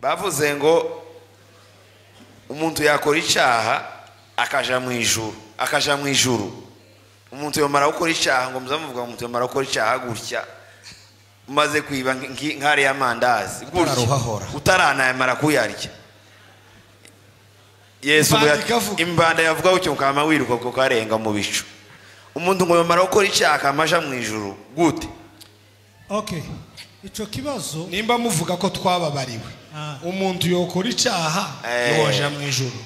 Bavuze ngo umuntu yakora icyaha akaja mu ijuru, akaja mu ijuru. Umuntu yomara gukora icyaha, ngo muzamuvuga umuntu yomara gukora icyaha gutya, umaze kwiba nkari y'amandazi gutya, utaranayamara kuyarya. Yesu imbanda yavuga gutyo mukama wiruka kuko karenga mu bicu. Umuntu ngo yomara gukora icyaha akamaja mu ijuru gute? Okay, ico kibazo nimba muvuga ko twababariwe, umuntu yokora icyaha yoja mu ijuru,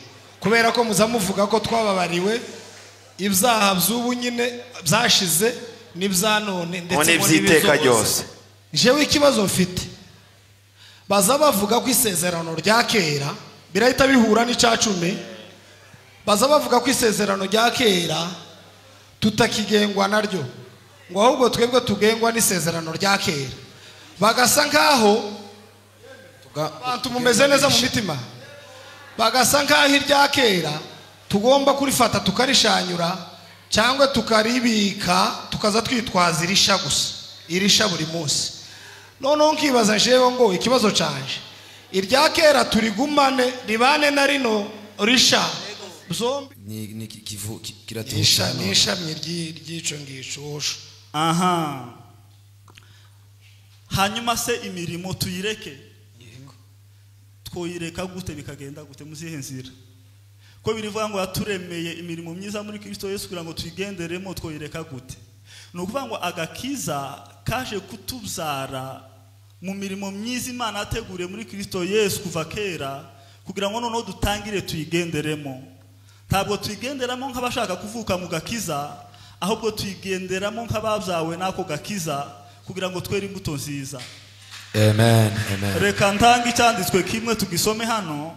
kubera ko muzamuvuga ko twababariwe ibyaha by'ubu nyine byashize n'ibyanone ndetse n'ibyiteka ryose. Jewe ikibazo mfite, baza bavuga ko isezerano rya kera birahita bihura n'icacumi. Baza bavuga ko isezerano rya kera tutakigengwa naryo, ngo ahubwo twebwe tugengwa n'isezerano rya kera. Bagasa nkaho abantu mumeze neza mu mitima, bagasa nkaho irya kera tugomba kurifata tukarishanyura cyangwa tukaribika tukaza twitwaza irisha gusa, irisha buri munsi. Noneho nkibaza jewe ngo ikibazo canje, irya kera turigumane ribane na rino risha zombi ni kivu kiratuza nishamye ry'ico ngico. Aha, hanyuma se imirimo tuyireke, twoyireka gute bikagenda gute muzihe nzira? Ko birivuga ngo yaturemeye imirimo myiza muri Kristo Yesu kugira ngo tuyigenderemo, twoyireka gute? Ni ukuvuga ngo agakiza kaje kutubyara mu mirimo myiza Imana yateguriye muri Kristo Yesu kuva kera, kugira ngo noneho dutangire tuyigenderemo. Ntabwo tuyigenderamo nk'abashaka kuvuka mu gakiza, ahubwo tuyigenderamo nk'ababyawe n'ako gakiza kugira ngo twere imbuto nziza. Amen, amen. Reka ntange icyanditswe kimwe tugisome hano,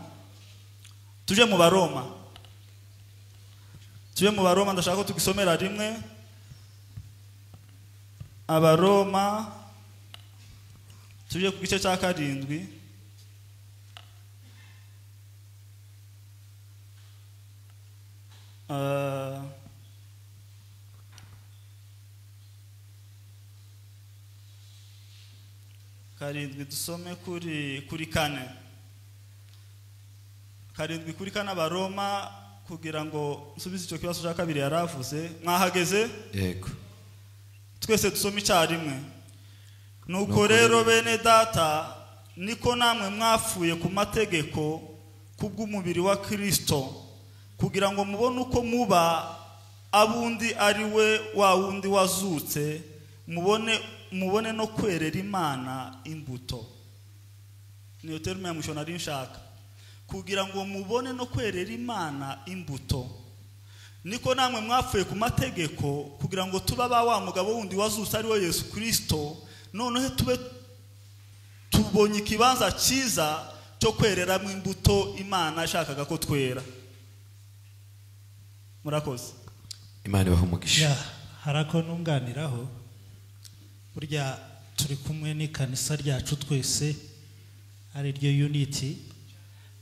tuje mu Baroma. Tuje mu Baroma, ndashaka ko tugisomera rimwe. Abaroma tuje ku gice cya 7. Karindwi dusome kuri 4. 7 kuri 4 Abaroma, kugira ngo nsubize icyo kibazo cya kabiri yaravuze. Mwahageze? Yego. Twese dusome icyarimwe. Nuko rero bene data, niko namwe mwapfuye ku mategeko kubw'umubiri wa Kristo, kugira ngo mubone uko muba abundi ari we wa wundi wazutse, mubone no kwerera Imana imbuto. Niyo terme ya mwisho nari nshaka, kugira ngo mubone no kwerera Imana imbuto. Niko namwe mwapfuye ku mategeko kugira ngo tuba ba wa mugabo wundi wazutse ari we Yesu Kristo, noneho tube tubonye ikibanza cyiza cyo kwereramo imbuto Imana yashakaga ko twera. Murakoze. Imana ibahe umugisha. Harako nunganiraho, burya turi kumwe n'ikanisa ryacu twese ari ryo Unity,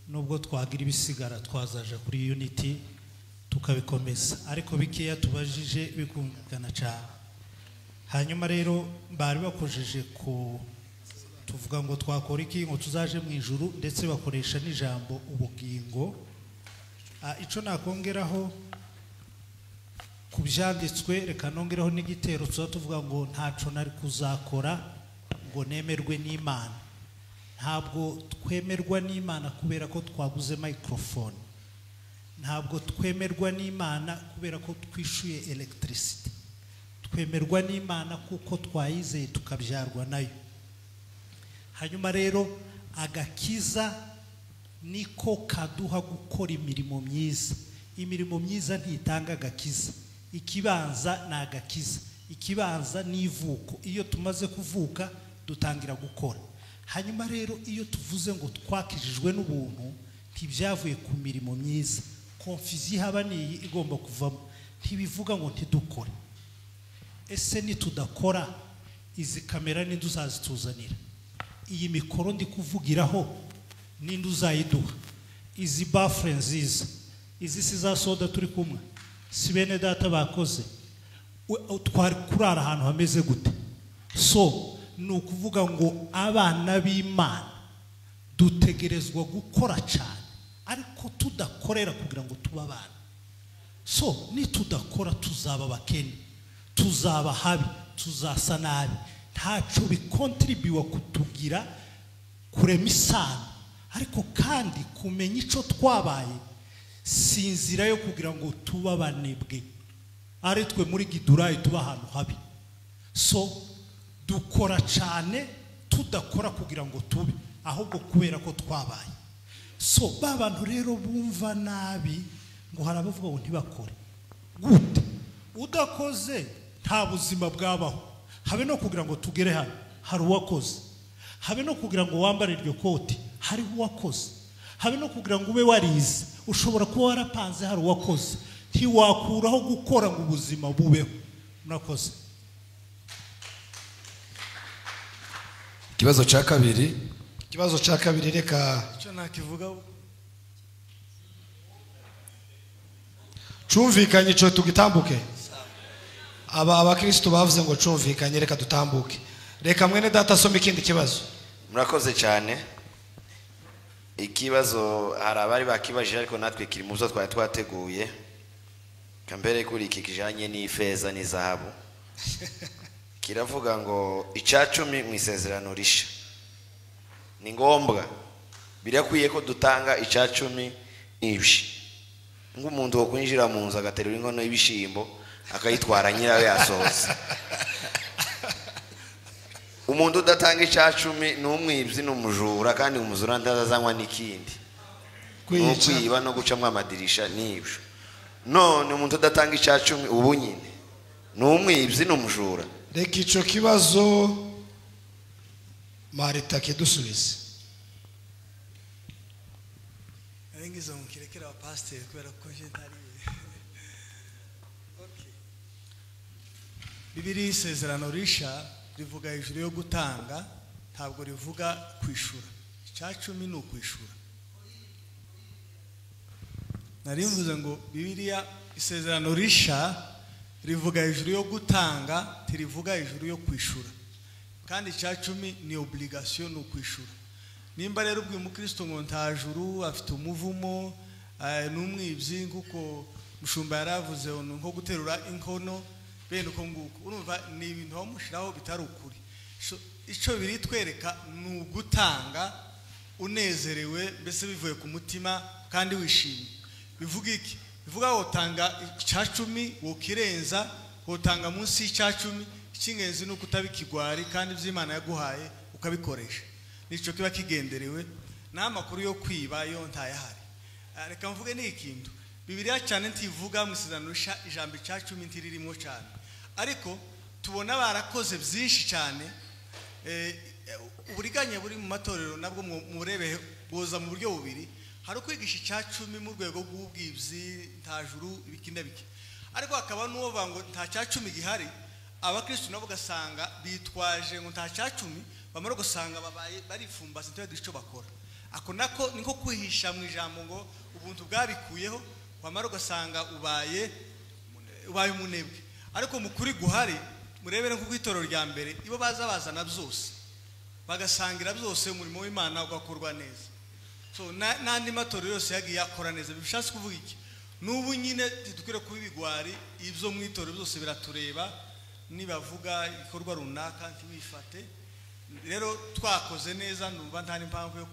nubwo twagira ibisigara twazaje kuri Unity tukabikomeza, ariko bikeya tubajije bikumvikana cyane. Hanyuma rero bari bakojeje ku tuvuga ngo twakora iki ngo tuzaje mu ijuru, ndetse bakoresha n'ijambo ubugingo. Ico nakongeraho ku byanditswe, reka nongeraho n'igitero tuza tuvuga ngo ntaco nari kuzakora ngo nemerwe n'Imana. Ntabwo twemerwa n'Imana kubera ko twaguze microphone, ntabwo twemerwa n'Imana kubera ko twishuye electricity, twemerwa n'Imana kuko twayizeye tukabyarwa nayo. Hanyuma rero agakiza niko kaduha gukora imirimo myiza. Imirimo myiza ntitanga agakiza, ikibanza ni agakiza, ikibanza ni ivuko. Iyo tumaze kuvuka dutangira gukora. Hanyuma rero iyo tuvuze ngo twakijijwe n'ubuntu, ntibyavuye ku mirimo myiza. Confusion haba niyi igomba kuvamo. Ntibivuga ngo ntidukore. Ese nitudakora izi kamera ninde uzazituzanira? Iyi mikoro ndi kuvugiraho ninde uzayiduha? Izi bafure nziza, izi si za soda turi kumwe, si bene data bakoze, twari kurara ahantu hameze gute? So ni ukuvuga ngo abana b'Imana Dutegerezwa gukora cyane, ariko tudakorera kugira ngo tube abana. So nitudakora tuzaba abakene, tuzaba habi, tuzasa nabi. Ntaco bikontribuwa kutugira kurema isano. Ariko kandi kumenya ico twabaye si inzira yo kugira ngo tuba abanebwe, ari twe muri Gidurayi tuba ahantu habi. So dukora cyane tudakora kugira ngo tube, ahubwo kubera ko twabaye. So ba bantu rero bumva nabi ngo hari abavuga ngo ntibakore. Gute? Udakoze nta buzima bwabaho. Habe no kugira ngo tugere hano hari uwakoze, habe no kugira ngo wambare iryo koti hari uwakoze, habe no kugira ngo ube warize ushobora kuba warapanze hari uwakoze. Ntiwakuraho gukora ngo ubuzima bubeho. Murakoze. Ikibazo cya kabiri. Ikibazo cya kabiri reka icyo nakivuga cumvikanye, ico tugitambuke. Aba abakristo bavuze ngo cumvikanye, reka dutambuke. Reka mwene data asome ikindi kibazo. Murakoze cyane. Ikibazo hari abari bakibajije, ariko natwe kiri mu byo twari twateguye. Kambere kuri iki kijanye n'ifeza n'izahabu. Kiravuga ngo icacumi mu isezerano risha ni ngombwa, birakwiye ko dutanga icacumi n'ibi. Nk'umuntu wo kwinjira mu nzu agaterura inkono y'ibishimbo akayitwara nyirayo yasohotse. Umuntu udatanga icacumi ni umwibzi n'umujura, kandi umuzura ntazazanywa n'ikindi, no kwiba no gucamwa amadirisha n'ibyo. None umuntu udatanga icacumi ubu nyine ni umwibzi n'umujura. Reka ico kibazo Marita kidusubize. Ngize ngo kirekere abapasiteri kubera ko nje ntari. Okay. Bibiri isezerano risha rivuga hejuru yo gutanga, ntabwo rivuga kwishura. Icacumi ni ukwishura. Nari mvuze ngo Bibiliya isezerano risha rivuga hejuru yo gutanga, tirivuga hejuru yo kwishura. Kandi icacumi ni obligation, ni ukwishura. Nimba rero ubwo umukristo ngo ntajuru afite umuvumo n'umwibyi, nkuko mushumba yaravuze nko guterura inkono bene uko nguko, urumva ni ibintu bamushiraho bitari ukuri. Ico biri twereka ni ugutanga unezerewe, mbese bivuye ku mutima kandi wishimye. Bivuga iki? Bivuga wotanga icacumi wokirenza, wotanga munsi y'icacumi. Icy'ingenzi ni uko utabikigwari kandi iby'Imana yaguhaye ukabikoresha. Nico kiba kigenderewe. N'amakuru yo kwiba yo ntayahari. Reka mvuge ni ikintu Bibiliya cyane ntivuga mu isezerano risha ijambo icacumi ntiririmo cyane, ariko tubona barakoze byinshi cyane. Uburiganya buri mu matorero nabwo murebe boza mu buryo bubiri. Hari ukwigisha icacumi mu rwego rw'ubwibzi ntajuru ibiki n'ibiki, ariko hakaba n'uwo ngo nta cyacumi gihari. Abakristo nabo gasanga bitwaje ngo nta cyacumi, bamara gusanga babaye barifumbase ntibagira icyo bakora. Ako nako niko kwihisha mu ijambo ngo ubuntu bwabikuyeho, wamara ugasanga ubaye umunebwe. Ariko mu kuri guhari murebere nko kwitorero rya mbere, ibo baza bazana byose bagasangira byose, umurimo w'Imana ugakorwa neza. So n'andi matorero yose yagiye akora neza. Bishatse kuvuga iki? N'ubu nyine tidukwiriye kuba ibigwari, ibyo mu itorero byose biratureba. Nibavuga igikorwa runaka ntiwifate. Rero twakoze neza, numva nta n'impamvu yo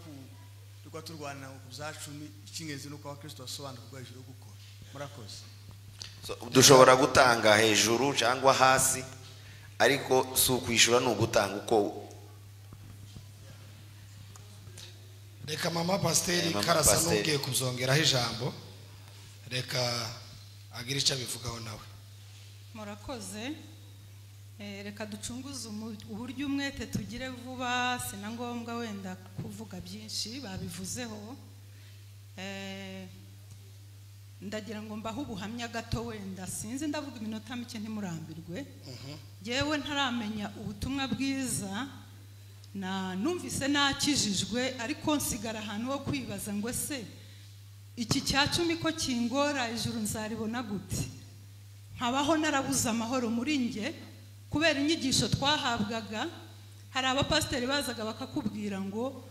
kurwa turwana ku bya cumi. Icy'ingenzi ni uko abakristo basobanukirwa hejuru yo gukora. Murakoze. Dushobora gutanga hejuru cyangwa hasi, ariko si ukwishura, ni ugutanga uko. Reka mama pasiteri Karasa n'ubwiye kuzongeraho ijambo, reka agire icyo abivugaho nawe. Murakoze. Reka ducunguze uburyo umwete tugire vuba, sina ngombwa wenda kuvuga byinshi babivuzeho. Ndagira ngo mbahe ubuhamya gato, wenda sinzi ndavuga iminota mike ntimurambirwe. Yewe ntaramenya ubutumwa bwiza, na numvise nakijijwe, ariko nsigara ahantu ho kwibaza ngo se iki cyacumi ko kingora ijuru nzaribona gute? Nkabaho narabuze amahoro muri nge kubera inyigisho twahabwaga. Hari abapasiteri bazaga bakakubwira ngo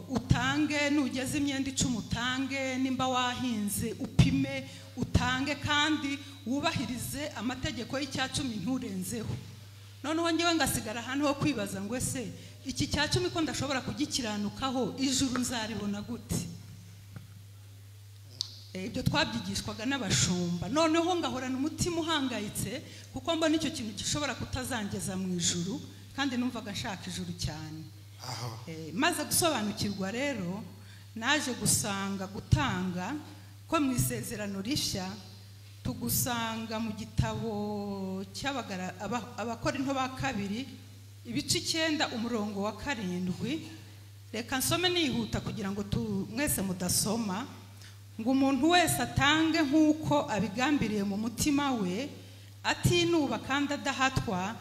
Utange nugeze imyenda 10 utange, nimba wahinze upime utange, kandi wubahirize amategeko y'icya-10 nturenzeho. Noneho ngewe ngasigara hano ho kwibaza ngo ese iki cya-10 ko ndashobora kugikiranukaho, ijuru nzaribona gute? Ibyo twabyigishwaga n'abashumba. Noneho ngahorana umutima uhangayitse kuko mbona icyo kintu gishobora kutazangeza mu ijuru, kandi numvaga nshaka ijuru cyane. Maze gusobanukirwa rero, naje gusanga gutanga ko mu isezerano rishya tugusanga mu gitabo cy'Abakorinto ba kabiri ibice 9 umurongo wa 7. Reka nsome nihuta kugira ngo mwese mudasoma. Ngo umuntu wese atange nk'uko abigambiriye mu mutima we, atinuba kandi adahatwa,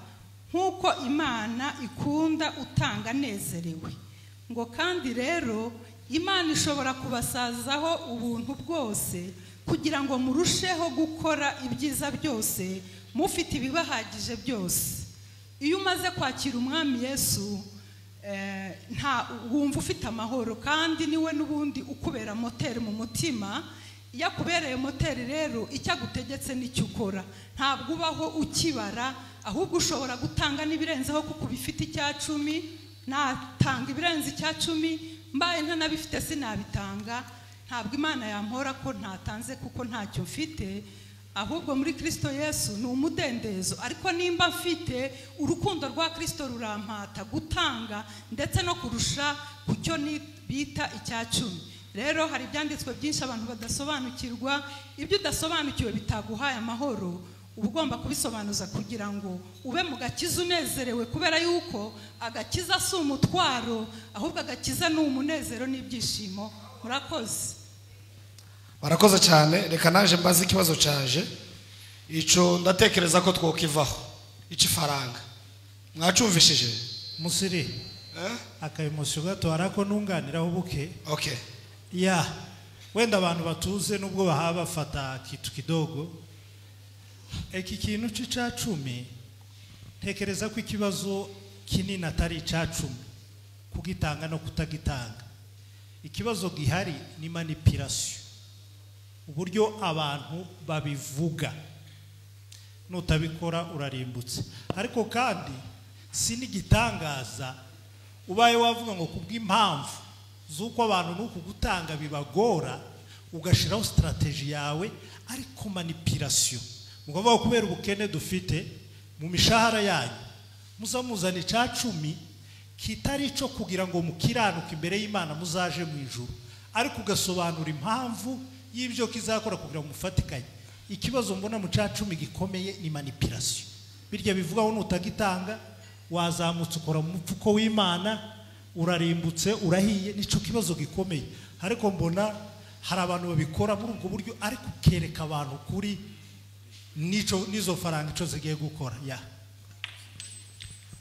nk'uko Imana ikunda utanga anezerewe. Ngo kandi rero Imana ishobora kubasazaho ubuntu bwose, kugira ngo murusheho gukora ibyiza byose mufite ibibahagije byose. Iyo umaze kwakira Umwami Yesu, nta wumva ufite amahoro, kandi niwe n'ubundi ukubera moteri mu mutima. Iyo akubereye moteri rero, icyo agutegetse nicyo ukora, ntabwo ubaho ukibara, ahubwo ushobora gutanga n'ibirenzeho kuko ubifite icya-10. Natanga ibirenze icya-10, mbaye ntanabifite sinabitanga. Ntabwo Imana yampora ko ntatanze kuko ntacyo mfite, ahubwo muri Kristo Yesu ni umudendezo. Ariko nimba mfite urukundo rwa Kristo rurampata gutanga ndetse no kurusha ku cyo bita icya-10. Rero hari ibyanditswe byinshi abantu badasobanukirwa. Ibyo udasobanukiwe bitaguhaye amahoro, uba ugomba kubisobanuza kugira ngo ube mu gakiza unezerewe, kubera yuko agakiza si umutwaro, ahubwo agakiza ni umunezero n'ibyishimo. Murakoze. Barakoze cyane. Reka naje mbaze ikibazo cyaje, ico ndatekereza ko twokivaho ici faranga mwacumvishije musiri akayemotion gato arako nunganiraho buke. Okay. Ya wenda abantu batuze nubwo bahaba bafata kitu kidogo. Iki kintu c'ica-10, ntekereza ko ikibazo kinini atari ica-10 kugitanga no kutagitanga. Ikibazo gihari ni manipulation, uburyo abantu babivuga. Nutabikora urarimbutse. Ariko kandi si n'igitangaza ubaye wavuga ngo kubw'impamvu z'uko abantu nuku gutanga bibagora, ugashiraho strategy yawe, ariko manipulation mukavuga kubera ubukene dufite mu mishahara yanyu, muzamuzana ica-10 kitari ico kugira ngo mukiranuke imbere y'Imana muzaje mu ijuru, ariko ugasobanura impamvu y'ibyo kizakora kugira ngo mufatikanye. Ikibazo mbona mu ca-10 gikomeye ni manipulation. Birya bivugaho nutagitanga wazamutse ukora mu mupfuko w'Imana, urarimbutse, urahiye. Nico kibazo gikomeye. Ariko mbona hari abantu babikora muri ubwo buryo, ariko kereka abantu kuri nico nizo faranga ico zigiye gukora. Ya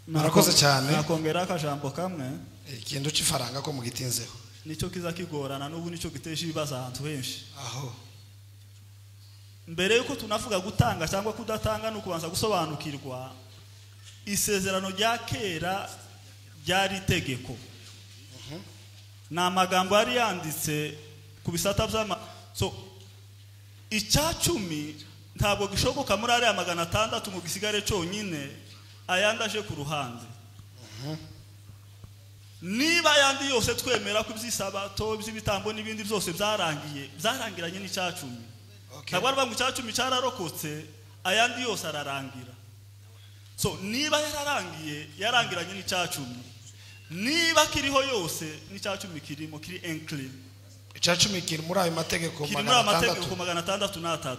Murakoze cyane. Nakongera akajambo kamwe. Ikintu c'ifaranga ko mugitinzeho nicyo kiza kigorana n'ubu, nicyo giteje ibibazo ahantu henshi. Aho mbere yuko tunavuga gutanga cyangwa kudatanga, ni ukubanza gusobanukirwa isezerano rya kera ryari itegeko. Ni amagambo yari yanditse ku bisata by'ama. So icya-10 ntabwo gishoboka muri ariya 600 ngo gisigare cyonyine, ayandi aje ku ruhande. Niba ayandi yose twemera ko iby'isabato, iby'ibitambo n'ibindi byose byarangiye, byarangiranye n'icya-10. Ntabwo ari ngo icya-10 cyararokotse, ayandi yose ararangira. So niba yararangiye, yarangiranye n'icya-10. Niba kiriho yose, n'icya-10 kirimo, kiri inclus. Icya-10 kiri muri ayo mategeko Kiri muri ayo mategeko 603.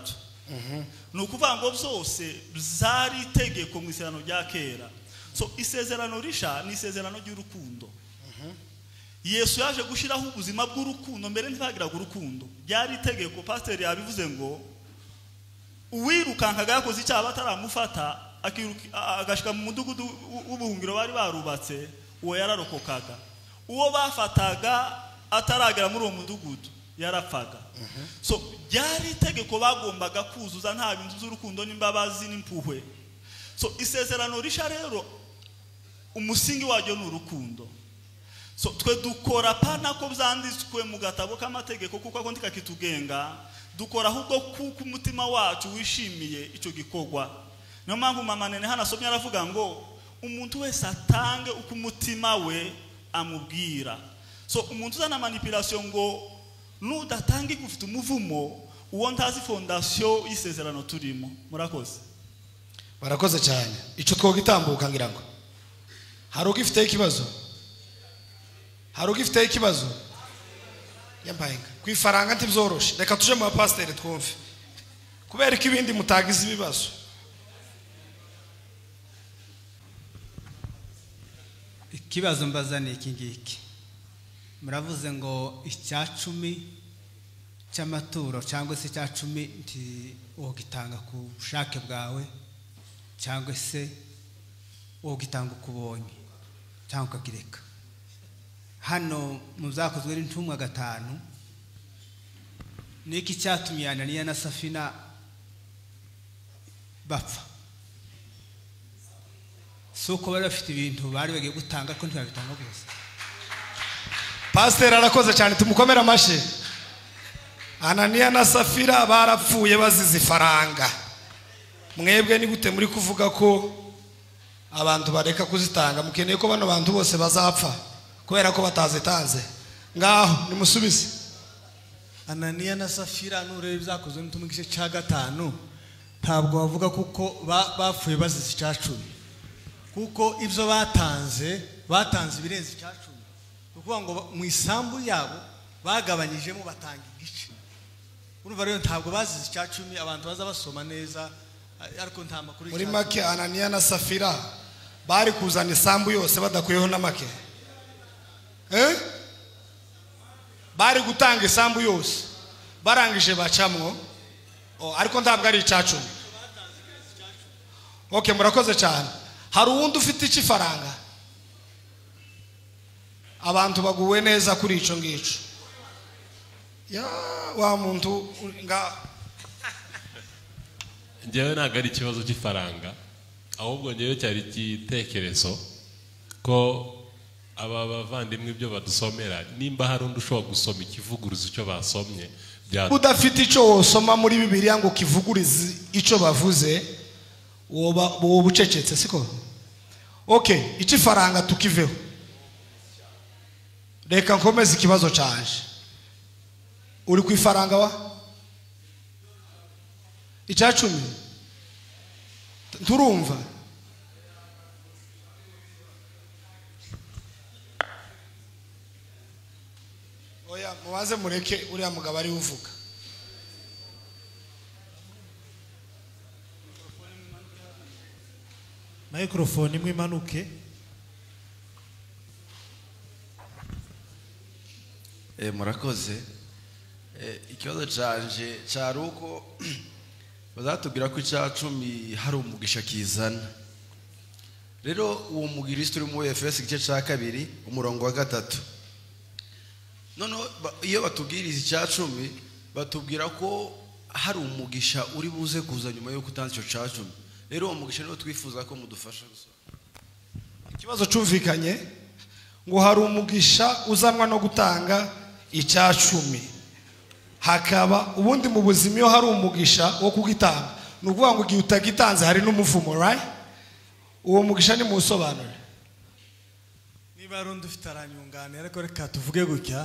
Ni ukuvuga ngo byose byari itegeko mu isezerano rya kera. So isezerano risha ni isezerano ry'urukundo. Yesu yaje gushyiraho ubuzima bw'urukundo, mbere ntibagiraga urukundo, byari itegeko. Pasiteri yabivuze ngo uwirukankaga yakoze icyaha bataramufata, agashika mu mudugudu w'ubuhungiro bari barubatse, uwo yararokokaga. Uwo bafataga ataragera muri uwo mudugudu yarapfaga. So byari itegeko bagombaga kuzuza, nta bintu by'urukundo n'imbabazi n'impuhwe. So isezerano risha rero umusingi waryo ni urukundo. So twe dukora pana ko byanditswe mu gatabo k'amategeko kuko ako ndikakitugenga, dukora ahubwo kuko umutima wacu wishimiye icyo gikorwa. Niyo mpamvu mama Nene hano asomye aravuga ngo umuntu wese atange uko umutima we amubwira. So umuntu uzana manipulation ngo nudatanga igufite umuvumo, uwo ntazi fondation y'isezerano turimo. Murakoze. Barakoze cyane. Icyo twogitambuka ngira ngo hari ugifite ikibazo? Hari ugifite ikibazo? Yambayenga kwifaranga ntibyoroshe. Reka tuje mu bapasiteri twumve kubera ko ibindi mutagize ibibazo. Ikibazo mbaza ni iki ngiki. Muravuze ngo icya 10 cy'amaturo cyangwa se icya 10 nti wogitanga ku bushake bwawe cyangwa se wogitanga ukubonye cyangwa ukakireka. Hano mu byakozwe n'intumwa 5 niki cyatumye Ananiya na Safina bapfa? Suko bari bafite ibintu bari bagiye gutanga ko ntibabitanga gusa. Pastor arakoze cyane, tumukomera amashyi. Ananiya na Safira barapfuye bazize ifaranga. Mwebwe ni gute muri kuvuga ko abantu bareka kuzitanga? Mukeneye ko bano bantu bose bazapfa kubera ko batazitanze? Ngaho nimusubize. Ananiya na Safira nurebe byakozwe n'intumwa igice cya 5 ntabwo bavuga kuko bapfuye bazize icya 10, kuko ibyo batanze ibirenze icya 10. Ukuvuga ngo mu isambu yabo bagabanyijemo batanga igice. Urumva rero ntabwo bazize icya 10. Abantu baza basoma neza ariko nta makuru. Muri make Ananiya na Safira bari kuzana isambu yose badakuyeho na make. Bari gutanga isambu yose barangije bacamwo, ariko ntabwo ari icya 10. Okay, murakoze cyane. Hari uwundi ufite ikifaranga? Abantu baguwe neza kuri ico ngico. Ya wa muntu nga njyewe ntabwo ari ikibazo cy'ifaranga, ahubwo njyewe cyari igitekerezo ko aba bavandimwe ibyo badusomera, nimba hari undi ushobora gusoma ikivuguruza icyo basomye. Udafite icyo wosoma muri Bibiliya ngo kivugurize icyo bavuze, woba bucecetse, siko? Okay, ikifaranga tukiveho. Reka nkomeze ikibazo canje. Uri ku ifaranga wa? Icya 10. Nturumva? Oya, mubaze mureke uriya mugabo ari uvuga. Microphone imwe imanuke. Murakoze. Ikibazo canje cyari uko bazatubwira ko icya 10 hari umugisha kizana. Rero uwo mugirisi uri mu Efeso igice cya 2 umurongo wa 3. None iyo batubwiriza icya 10 batubwira ko hari umugisha uri buze kuza nyuma yo kutanza icyo cya 10. Rero uwo mugisha niwo twifuza ko mudufasha gusoma. Ikibazo cyumvikanye ngo hari umugisha uzanwa no gutanga icya 10. Hakaba ubundi mu buzima iyo hari umugisha wo kugitanga, ni ukuvuga ngo igihe utagitanze hari n'umuvumo, right? Uwo mugisha ni musobanure. Niba ari undi ufite aranyunganira, ariko reka tuvuge gutya.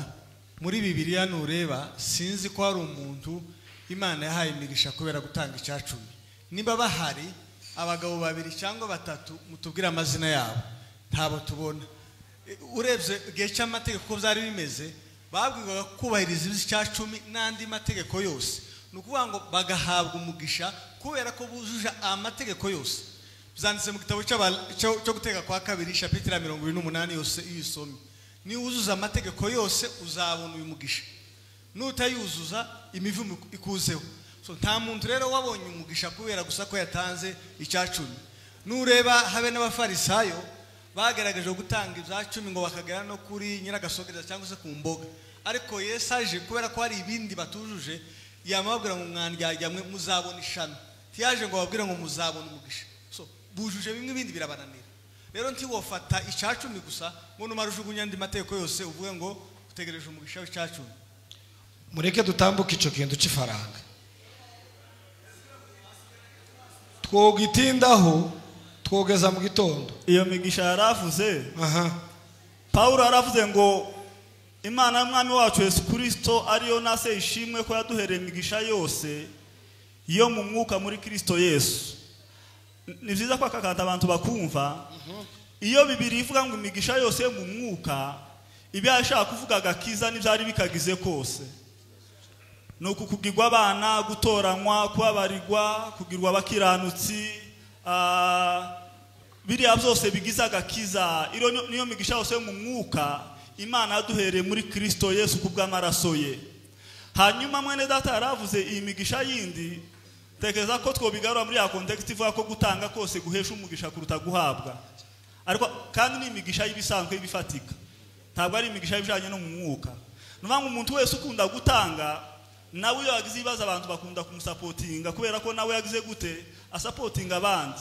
Muri Bibiliya nureba sinzi ko hari umuntu Imana yahaye imigisha kubera gutanga icya 10. Niba bahari abagabo 2 cyangwa 3 mutubwire amazina yabo, ntabo tubona. Urebye igihe cy'amategeko uko byari bimeze, babwirwaga kubahiriza icya 10 n'andi mategeko yose. Ni ukuvuga ngo bagahabwa umugisha kubera ko bujuje amategeko yose. Byanditse mu gitabo cyo guteka kwa 2 chapitre 28 yose iyo usomye. Niba uzuza amategeko yose uzabona uyu mugisha, nutayuzuza imivumo ikuzeho. So nta muntu rero wabonye umugisha kubera gusa ko yatanze icya 10. Nureba habe n'abafarisayo bagaragaje gutanga ibya 10 ngo bakagera no kuri nyiragasogereza cyangwa se ku mboga, ariko Yesu aje kubera ko hari ibindi batujuje yamabwira ngo mwandyajya mwe muzabona ishami. Tiyaje ngo babwire ngo muzabona umugisha. So bujuje bimwe ibindi birabananira. Rero ntiwofata icacumi gusa ngo numara ujugunya andi mategeko yose uvuge ngo utegereje umugisha w'icacumi. Mureke dutambuke ico kintu c'ifaranga, twogitindaho twogeza mu gitondo. Iyo migisha yaravuze, Paulo yaravuze ngo Imana y'Umwami wacu Yesu Kristo ariyo nase ishimwe ko yaduhereye imigisha yose yo mu mwuka muri Kristo Yesu. Ni byiza ko akakanta abantu bakumva. Iyo Bibiri ivuga ngo imigisha yose yo mu mwuka, ibyo yashaka kuvuga agakiza n'ibyari bikagize kose. Ni ukukugirwa abana, gutoranywa, kubabarirwa, kugirwa abakiranutsi, biriya byose bigize agakiza. Iyo niyo migisha yose yo mu mwuka Imana yaduhereye muri Kristo Yesu kubw'amaraso ye. Hanyuma mwene data yaravuze iyi migisha yindi, tekereza ko twobigarura muri ya context ivuga ko gutanga kose guhesha umugisha kuruta guhabwa. Ariko kandi ni imigisha y'ibisanzwe ibifatika, ntabwo ari imigisha y'ibijanye no mu mwuka. Nuvuga ngo umuntu wese ukunda gutanga nawe iyo yagize ibibazo abantu bakunda kumusapotinga, kubera ko nawe yagize gute asapotinga abandi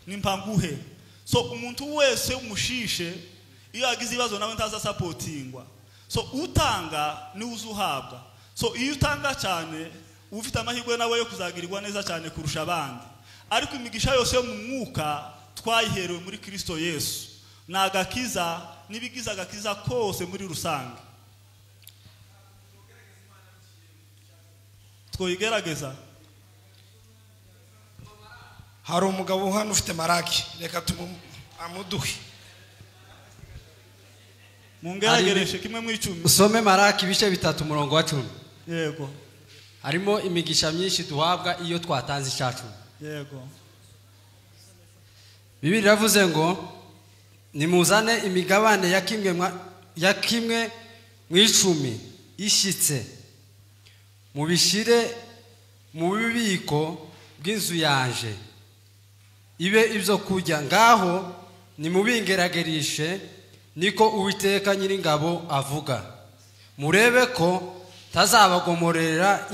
nimpanguhe. So umuntu wese umushishe iyo yagize ibibazo nawe ntaza sapotingwa. So utanga ni uzuhabwa. So iyo utanga cyane ufite amahirwe nawe yo kuzagirirwa neza cyane kurusha abandi. Ariko imigisha yose yo mu mwuka twayiherewe muri Kristo Yesu, nagakiza nibigize agakiza kose muri rusange. Twoyigerageza. Hari umugabo hano ufite Maraki, reka amuduhe. Mungeragereshe kimwe mu 10. Usome Maraki ibice 3 umurongo wa 10. Yego. Harimo imigisha myinshi duhabwa iyo twatanze icacumi. Yego. Bibiri iravuze ngo nimuzane imigabane ya kimwe mu 10 ishyitse, mubishire mu bubiko bw'inzu yanje, ibe ibyo kurya. Ngaho nimubingeragerishe, niko Uwiteka Nyiringabo avuga, murebe ko tazabagomorera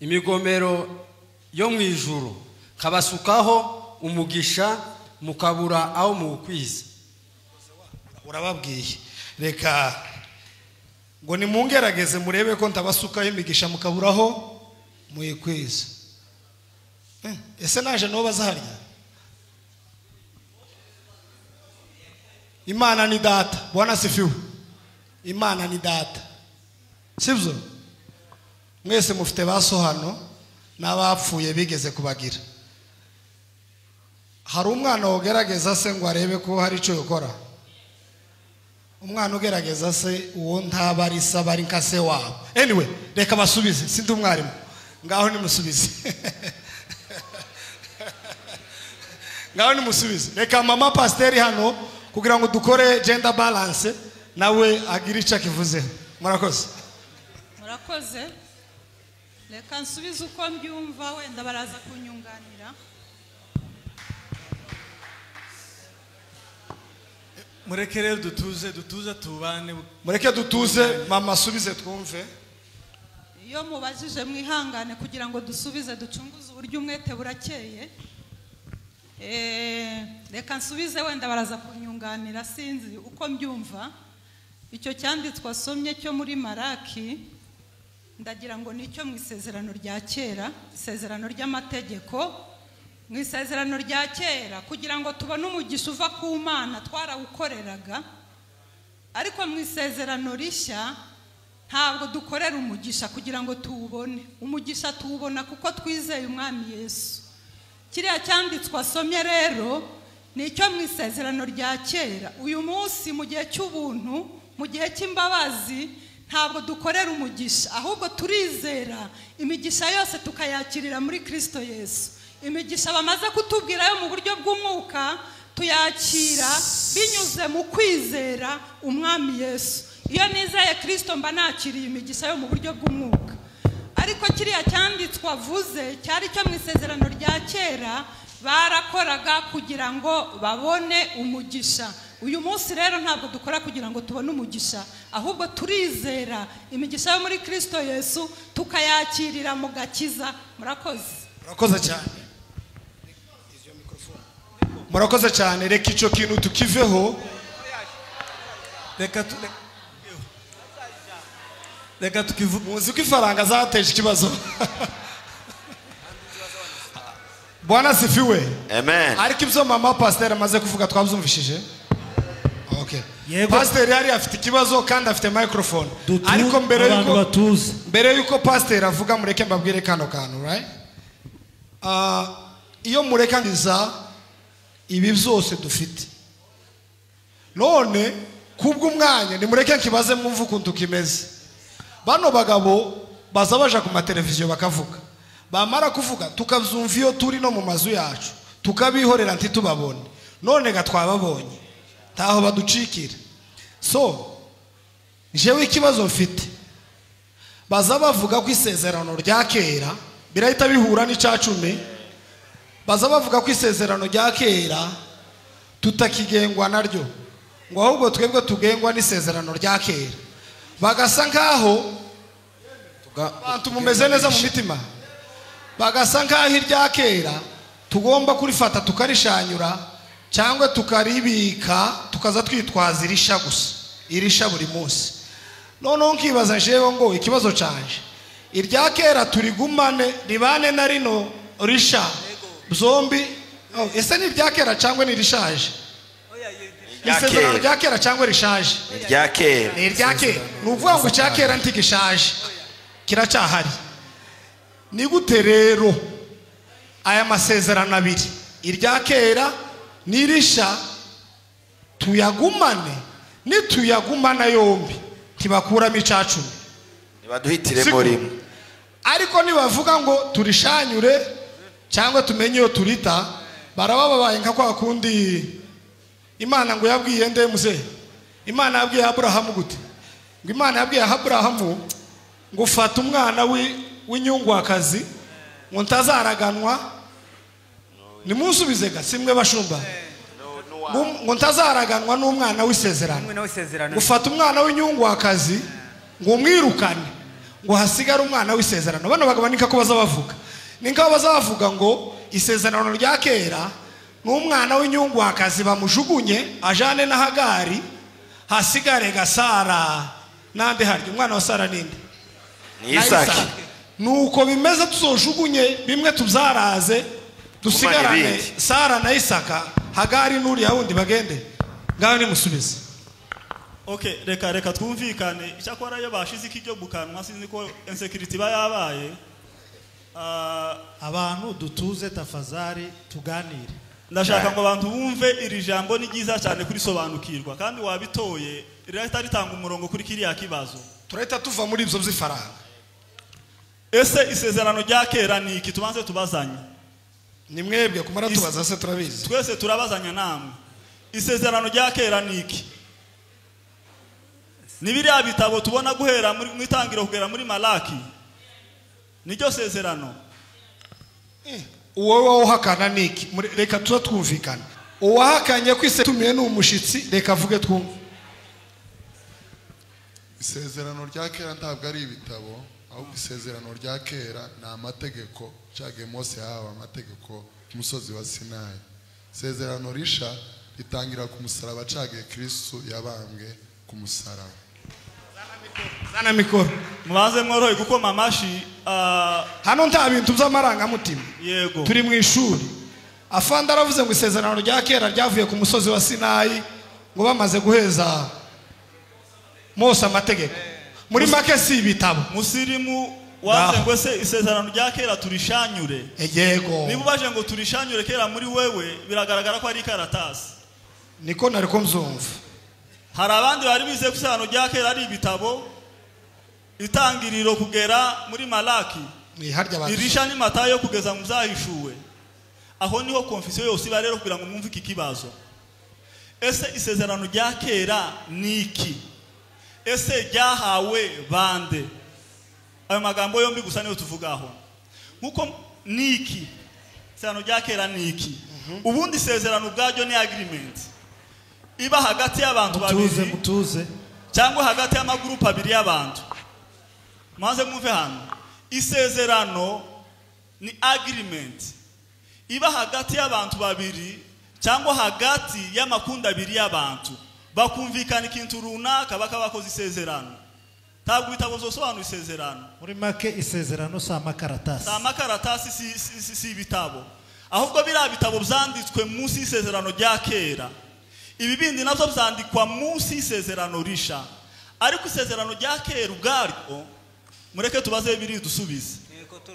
imigomero yo mu ijuru, kabasukaho umugisha mukabura aho muwukwiza. Urababwiye, reka ngo nimungerageze murebe ko ntabasukaho imigisha mukaburaho muyikwiza. Ese naje no bazaharya? Imana ni data. Bwana sifiwe. Imana ni data, sibyo? Mwese mufite baso hano n'abapfuye bigeze kubagira. Hari umwana ugerageza se ngo arebe ko hari icyo yokora? Umwana ugerageza se uwo ntaba ari sabari nka se wabo. Anyway, reka basubize, sindi umwarimu. Ngaho nimusubize. Ngaho nimusubize. Reka mama pasteri hano kugira ngo dukore gender balance nawe agira icyo akivuzeho. Murakoze. Murakoze. Reka nsubize uko mbyumva, wenda baraza kunyunganira. Mureke rero dutuze tubane. Mureke dutuze, mama asubize twumve. Iyo mubajije mwihangane kugira ngo dusubize ducunguze uburyo umwete burakeye. Reka nsubize wenda baraza kunyunganira, sinzi uko mbyumva. Icyo cyanditswe asomye cyo muri Maraki, ndagira ngo nicyo mu isezerano rya kera, isezerano ry'amategeko. Mu isezerano rya kera kugira ngo tubone umugisha uva ku Mana twarawukoreraga, ariko mu isezerano rishya ntabwo dukorera umugisha kugira ngo tuwubone. Umugisha tuwubona kuko twizeye Umwami Yesu. Kiriya cyanditswe asomye rero nicyo mu isezerano rya kera. Uyu munsi mu gihe cy'ubuntu, mu gihe cy'imbabazi, ntabwo dukorera umugisha, ahubwo turizera imigisha yose tukayakirira muri Kristo Yesu. Imigisha bamaze kutubwira yo mu buryo bw'umwuka tuyakira binyuze mu kwizera Umwami Yesu. Iyo nizeye Kristo mba nakiriye imigisha yo mu buryo bw'umwuka. Ariko kiriya cyanditswe avuze cyari cyo mu isezerano rya kera, barakoraga kugira ngo babone umugisha. Uyu munsi rero ntabwo dukora kugira ngo tubone umugisha, ahubwo turizera imigisha yo muri Kristo Yesu tukayakirira mu gakiza. Murakoze. Murakoze cyane. Murakoze cyane, reka icyo kintu tukiveho. Reka tukivuge. Muzi ko ifaranga zateje ikibazo. Bwana sifiwe. Amen. Ariko ibyo mama pastor amaze kuvuga twabyumvishije. Okay. Pastor yari afite ikibazo kandi afite microphone. Ariko mbere yuko pastor avuga, mureke mbabwire kano kantu, right? Iyo mureka ngiza ibi byose dufite. None kubwo umwanya nimureke nkibaze mwumva ukuntu kimeze. Bano bagabo baza baja ku mateleviziyo bakavuga. Bamara kuvuga tukabyumva iyo turi no mu mazu yacu, tukabihorera ntitubabone. None ga twababonye, taho baducikira. So jewe ikibazo mfite, baza bavuga ko isezerano rya kera birahita bihura n'icacumi. Baza bavuga ko isezerano rya kera tutakigengwa naryo, ngo ahubwo twebwe tugengwa n'isezerano rya kera. Bagasa nkaho abantu mumeze neza mu mitima, bagasa nkaho irya kera tugomba kurifata tukarishanyura cyangwa tukaribika tukaza twitwaza irisha gusa, irisha buri munsi. Noneho nkibaza jewe ngo ikibazo canje, irya kera turigumane ribane na rino risha zombi? Ese ni irya kera cyangwa ni rishaje? Isezerano rya kera cyangwa rishaje? Irya kera. Ni irya kera. Ni ukuvuga ngo icya kera ntigishaje, kiracyahari. Ni gute rero aya masezerano abiri, irya kera n'irisha, tuyagumane? Nituyagumana yombi ntibakuramo icacumi, nibaduhitiremo rimwe. Ariko nibavuga ngo turishanyure cyangwa tumenye iyo turita, baraba babaye nka kwa kundi Imana ngo yabwiye nde muze? Imana yabwiye Abrahamu gute? Ngo Imana yabwiye Abrahamu ngo fata umwana w'inyungwakazi ngo ntazaraganwa. Nimunsubize ga simwe bashumba. Ngo ntazaraganwa n'umwana w'isezerano. Ngo fata umwana w'inyungwakazi ngo umwirukane, ngo hasigare umwana w'isezerano. Bano bagabo nika ko bazabavuga. Ninka bazavuga ngo isezerano rya kera n'umwana w'inyungwakazi bamujugunye ajane na Hagari, hasigare ga Sara nande harya umwana wa Sara ninde? Ni Isaki. Nuko bimeze tuzojugunye bimwe tubyaraze dusigarane Sara na Isaka, Hagari n'uriya wundi bagende. Ngaho nimusubize. Okay, reka twumvikane. Icyakora iyo bashize ikijyo bukanwa sinzi ko insecurity ba yabaye. Abantu dutuze tafazari tuganire. Ndashaka ngo abantu bumve iri jambo ni ryiza cyane kurisobanukirwa, kandi wabitoye rirahita ritanga umurongo kuri kiriya kibazo. Turahita tuva muri ibyo by'ifaranga. Ese isezerano rya kera ni iki? Tubanze tubazanye. Ni mwebwe kumara tubaza se turabizi. Twese turabazanya namwe. Isezerano rya kera ni iki? Ni biriya bitabo tubona guhera muri mwitangiro kugera muri Malaki. Niryo sezerano. Uwo wahakana niki? Reka tuza twumvikana. Uwahakanye kwise tumiye n'umushitsi, reka avuge twumve. Isezerano rya kera ntabwo ari ibitabo, ahubwo isezerano rya kera ni amategeko cyage Mose yahawe, amategeko ku musozi wa Sinayi. Isezerano risha ritangira ku musaraba cage Kristo yabambwe ku musaraba. Zana mikoro. Mubaze mworohe gukoma amashi. Hano nta bintu by'amarangamutima. Yego. Turi mu ishuri. Afande aravuze ngo isezerano rya kera ryavuye ku musozi wa Sinayi ngo bamaze guheza Mose amategeko. Muri make si ibitabo. Musirimu waze ngo se isezerano rya kera turishanyure. Yego. Niba ubaje ngo turishanyure kera muri wewe biragaragara ko ari karatasi. Niko nariko mzumva. Hari abandi bari bize ko isezerano rya kera ari ibitabo, itangiriro kugera muri Malaki, irisha ni Matayo kugeza mu byahishuwe. Aho niho confusion yose iba rero kugira ngo mwumve iki kibazo. Ese isezerano rya kera ni iki? Ese ryahawe bande? Ayo magambo yombi gusa niyo tuvugaho. Nkuko ni iki? Isezerano rya kera ni iki? Ubundi isezerano ubwaryo ni agreement iba hagati y'abantu babiri, mutuze, cyangwa hagati y'amagurupe abiri y'abantu. Maze mwumve hano, isezerano ni agreement iba hagati y'abantu babiri cyangwa hagati y'amakunda abiri y'abantu bakumvikana ikintu runaka bakabakoza isezerano. Ntabwo ibitabo byosobanura isezerano. Muri make isezerano si amakaratasi. Si amakaratasi, si ibitabo, ahubwo biriya bitabo byanditswe munsi y'isezerano rya kera. Ibi bindi nabyo byandikwa munsi y'isezerano risha. Ariko isezerano rya kera ubwaryo, mureke tubaze Bibiliya dusubize.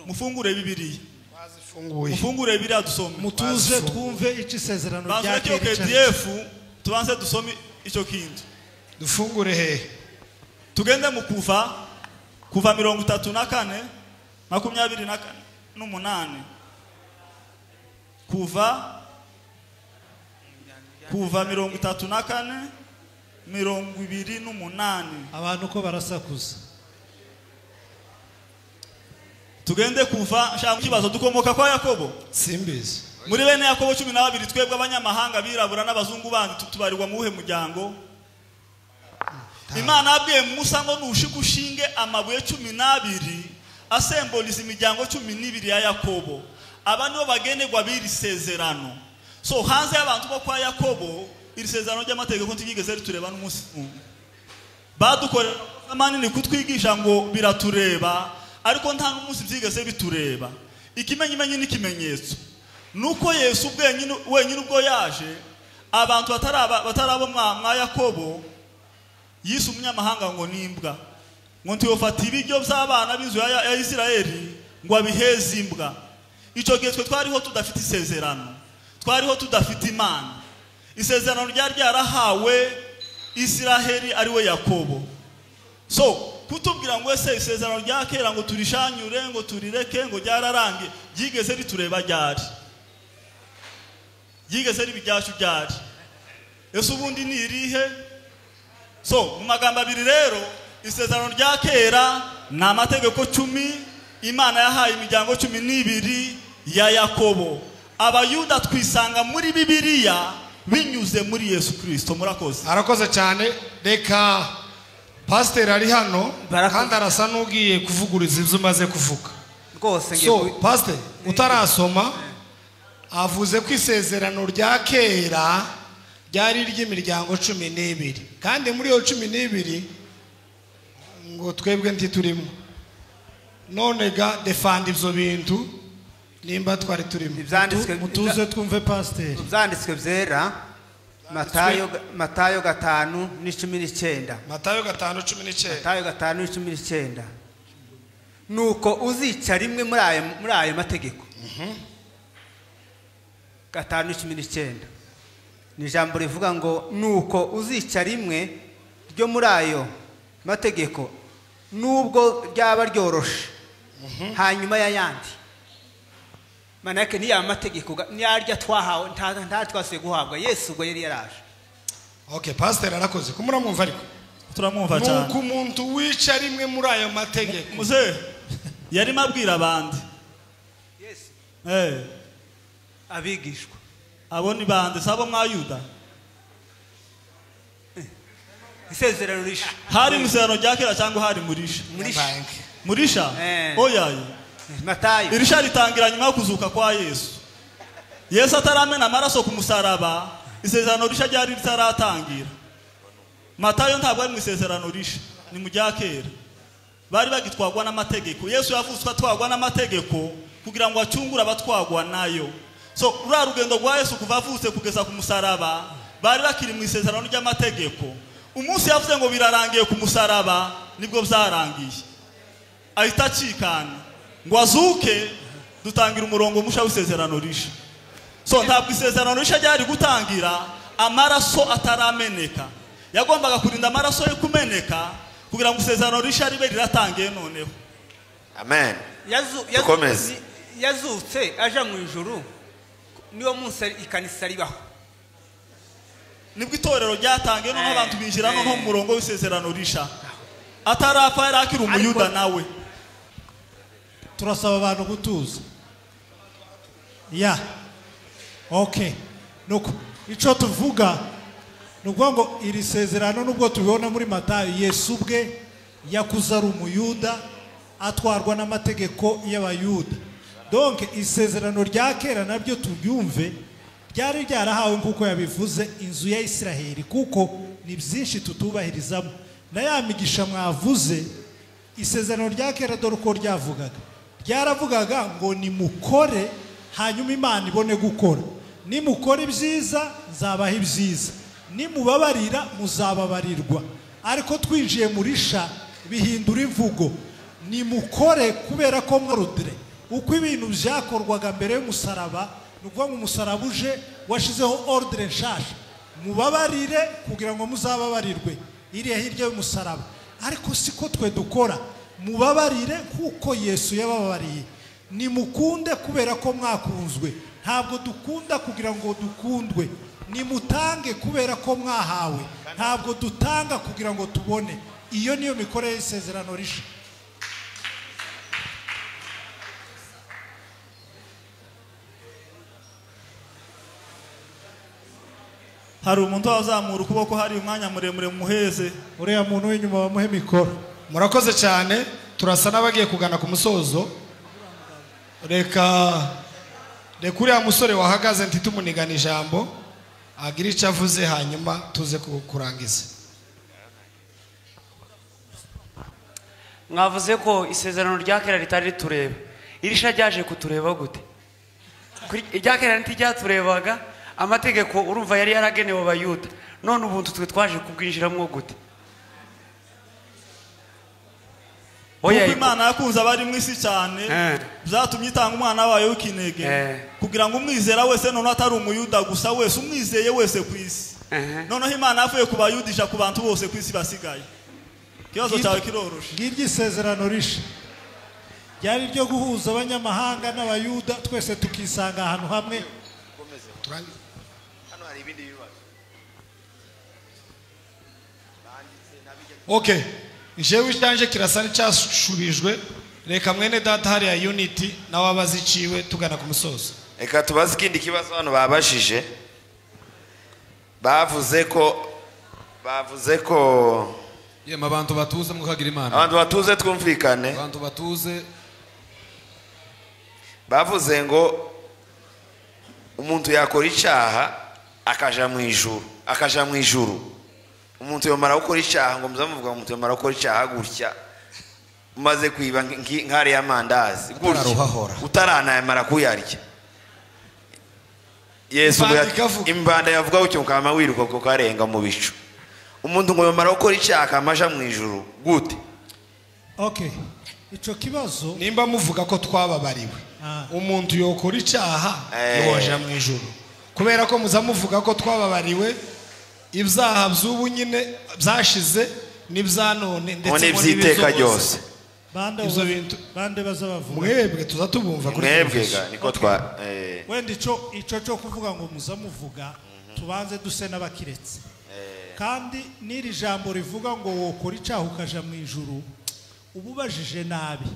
Mufungure Bibiliya. Mufungure Bibiliya dusome. Mutuze twumve icyo isezerano rya kera. KDF tubanze dusome icyo kintu. Dufungure he? Tugende mu kuva 34 28. Kuva 34 28. Abantu ko barasakuza. Tugende kuva nshaka kibazo dukomoka kwa Yakobo. Simbizi. Muri bene Yakobo 12 twebwe abanyamahanga birabura n'abazungu bandi tubarirwa mu uhe muryango? Imana abwiye Musa ngo nushike amabuye 12 asemboliza imiryango 12 ya Yakobo. Aba nibo bagenerwa biri sezerano. So hanze y'abantu bo kwa Yakobo iri sezerano ry'amategeko ntigigeze ritureba n'umunsi umwe. Badukorera amanini kutwigisha ngo biratureba, ariko nta n'umunsi byigeze bitureba. Ikimenyimenyi n'ikimenyetso nuko Yesu wenyine ubwo yaje abantu batarabo mwa Yakobo yise umunyamahanga ngo nimbwa, ngo ntiyofata ibiryo by'abana b'inzu ya Isirayeli ngo abiheze imbwa. Icyo gihe twe twariho tudafite isezerano, twariho tudafite Imana. Isezerano ryari ryarahawe Isiraheli ari we Yakobo. So kutubwira ngo ese isezerano rya kera ngo turishanyure ngo turireke ngo ryararangiye, ryigeze ritureba ryari? Ryigeze riba iryacu ryari? Ese ubundi ni irihe? So mu magambo abiri rero, isezerano rya kera ni amategeko 10 Imana yahaye imiryango 12 ya Yakobo. Abayuda twisanga muri Bibiliya binyuze muri Yesu Kristo. Murakoze. Arakoze cyane. Reka pasiteri ari hano kandi arasa n'ugiye kuvuguriza ibyo umaze kuvuga rwose. So pasiteri utarasoma avuze ko isezerano rya kera ryari ry'imiryango 12, kandi muri iyo 12 ngo twebwe ntiturimo. None ga defanda ibyo bintu nimba twari turimo. Mutuze twumve pasiteri. Ibyanditswe byera Matayo 5:19. Matayo 5:19. Matayo 5:19. Nuko uzica rimwe muri ayo mategeko. 5:19. Ni ijambo rivuga ngo nuko uzica rimwe ryo muri ayo mategeko nubwo ryaba ryoroshe hanyuma y'ayandi. Manake ni ya mategeko nyarya twahawe nta twasuye guhabwa Yesu ubwo yari yaraje. Okay, pastor arakoze. Kumuramwumva ariko? Turamwumva cyane. Nuko umuntu wica rimwe muri ayo mategeko. Muze yari mabwira abandi. Yesu. Abigishwa. Abo ni bande sabo mwa Yuda. Isezerano risha. Hari musezerano rya kera cyangwa hari murisha? Murisha. Oya. Matayo. Irisha ritangira nyuma yo kuzuka kwa Yesu. Yesu ataramena amaraso ku musaraba, isezerano risha ryari ritaratangira. Matayo ntabwo ari mu isezerano risha, ni mu rya kera. Bari bagitwagwa n'amategeko. Yesu yavutswe atwagwa n'amategeko kugira ngo acungure abatwagwa nayo. So rura rugendo rwa Yesu kuva avutse kugeza ku musaraba, bari bakiri mu isezerano ry'amategeko. Umunsi yavuze ngo birarangiye ku musaraba, nibwo byarangiye. Ahita acikana ngo azuke, dutangira umurongo musha w'isezerano risha. So ntabwo isezerano risha ryari gutangira amaraso atarameneka. Yagombaga kurinda amaraso ye kumeneka kugira ngo isezerano risha ribe riratangiye noneho. Amen. Dukomeze. Yazutse aja mu ijuru niwo munsi ikanisa ribaho. Nibwo itorero ryatangiye noneho abantu binjira noneho mu murongo w'isezerano risha. Atarapfa yari akiri umuyuda nawe. Turasaba abantu gutuza. Ya. Okay. Nuko ico tuvuga nuko ngo iri sezerano nubwo tubibona muri Matayo, Yesu ubwe yakuze ari umuyuda atwarwa n'amategeko y'abayuda. Donc isezerano rya kera nabyo tubyumve Ryari ryarahawe nk'uko yabivuze inzu ya Isiraheli, kuko ni byinshi tutubahirizamo. Na ya migisha mwavuze, isezerano rya kera dore uko ryavugaga. Ryaravugaga ngo nimukore hanyuma Imana ibone gukora. Nimukora ibyiza nzabaha ibyiza, nimubabarira muzababarirwa. Ariko twinjiye muri sha bihindura imvugo, nimukore kubera ko mwarudire. Uko ibintu byakorwaga mbere y'umusaraba, ni ukuvuga ngo umusaraba uje washizeho ordre nshasha, mubabarire kugira ngo muzababarirwe, iriya hirya y'umusaraba. Ariko siko twe dukora, mubabarire kuko Yesu yababariye. Nimukunde kubera ko mwakunzwe, ntabwo dukunda kugira ngo dukundwe. Nimutange kubera ko mwahawe, ntabwo dutanga kugira ngo tubone. Iyo niyo mikorere y'isezerano risha. Hari umuntu wazamura ukuboko, hari umwanya muremure muheze. Uriya muntu w'inyuma bamuhe mikoro. Murakoze cyane, turasa n'abagiye kugana ku musozo. Reka uriya musore wahagaze ntitumunigana ijambo, agira icyo avuze hanyuma tuze kurangiza. Mwavuze ko isezerano rya kera ritari ritureba, irisha ryaje kutureba gute? Irya kera ntiryaturebaga, amategeko urumva yari yaragenewe abayuda, none ubuntu twe twaje kubwinjiramo gute? Kuko Imana yakunze abari mu isi cyane, byatumye itanga umwana wayo w'ikinege, kugira ngo umwizera wese, none atari umuyuda gusa, wese umwizeye wese ku isi. Noneho Imana yavuye ku bayuda ija ku bantu bose ku isi basigaye. Ikibazo cyawe kiroroshe. Ngiryo isezerano risha ryari ryo guhuza abanyamahanga n'abayuda, twese tukisanga ahantu hamwe. Hano hari ibindi bibazo. Okay. Jewe cyanje kirasa n'icyashubijwe. Reka mwene data hariya Unity nawe abaziciwe tugana ku musozo. Reka tubaze ikindi kibazo hano babashije. Bavuze ko yema abantu batuze mukagira Imana. Abantu batuze twumvikane. Abantu batuze. Bavuze ngo umuntu yakora icyaha akaja mu ijuru, akaja mu ijuru. Umuntu yomara gukora icyaha, ngo muzamuvuga umuntu yomara gukora icyaha gutya, umaze kwiba nkari ya mandazi gutya utaranayamara kuyarya, Yesu imbanda yavuga gutyo ukama wiruka kuko karenga mu bicu. Umuntu ngo yomara gukora icyaha akamaja mu ijuru gute? Okay, ico kibazo nimba muvuga ko twababariwe, umuntu yokora icyaha yoja mu ijuru, kubera ko muzamuvuga ko twababariwe ibyaha by'ubu nyine byashize n'ibya none ndetse n'ibyiteka ryose. Ibyo bintu bande bazabavuga mwebwe tuzatubumva kuri mwebwe ga niko twa wenda ico cyo kuvuga ngo muzamuvuga tubanze duse n'abakiretse. Kandi n'iri jambo rivuga ngo wokora icyaha ukaja mu ijuru, ububajije nabi,